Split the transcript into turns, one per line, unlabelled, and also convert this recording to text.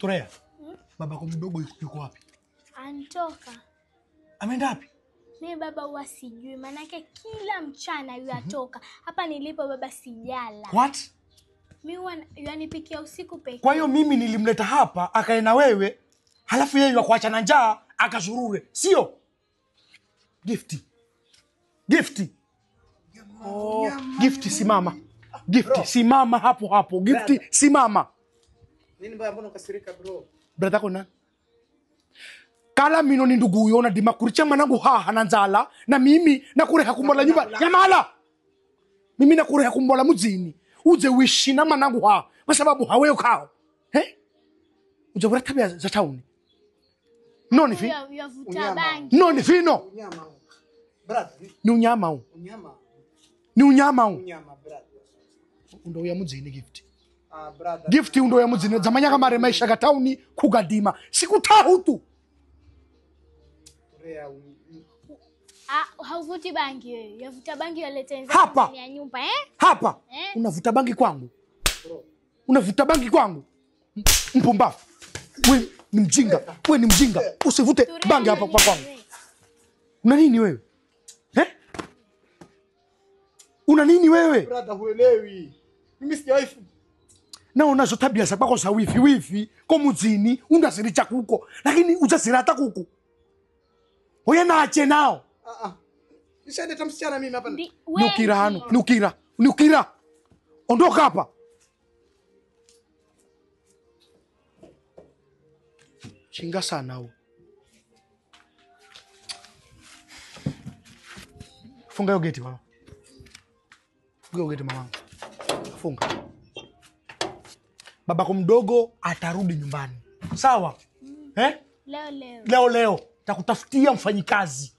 Torea. Babako mdogo yuko wapi?
Antoka.
Ameenda wapi?
Mimi baba huwa sijui, manake kila mchana yatoka. Hapa nilipo baba sijala.
What?
Mimi huwa yanipikia usiku pekee.
Kwa hiyo mimi nilimleta hapa akae na wewe, halafu yeye yakuacha na njaa akashurure, sio? Gifti. Gifti. Oh, Gifti simama. Gifti simama hapo hapo. Gifti simama.
Nini mbaya, mbona ukasirika bro?
Brother yako nani? Kala mino ni ndugu yona dima kuricha mwanangu haha na nzala na mimi nakureha kumbola nyumba nyamala. Mimi nakureha kumbola muzini. Uze wishi na mwanangu haha kwa sababu haweyo kao. Eh? Uze bora tabia za town. Noni fi? Noni fi no.
Unyama. Brother.
Ni unyama huu.
Unyama.
Ni unyama huu.
Unyama brother.
Ndo ya muzini Gift.
Ah brother.
Gift ndo ya muzini zamanya kama maisha ka town kugadima. Sikutahu tu.
Ah, hauvuti bangi wewe. Yavuta bangi walete
hapa
ya nyumba eh?
Hapa.
Eh?
Unavuta bangi kwangu. Unavuta bangi kwangu. Mpumbavu. Wewe ni mjinga. Wewe ni mjinga. Usivute bangi hapa kwa kwangu. Una nini wewe? Eh? Una nini wewe?
Brother huelewi. Mimi sijawahi.
Na unazo tabia za kwako za wifi wifi kwa muzini undasiricha kuko lakini ujasirata kuko. Oye naache nao.
Ah ah. Nishaenda msichana mimi hapa.
Nukira hano, nukira, nukira. Ondoka hapa. Chinga sana huo. Funga hiyo geti mama. Funga hiyo geti mama. Funga. Babako mdogo atarudi nyumbani. Sawa? Eh?
Leo leo.
Leo leo. Takutafutia mfanyikazi.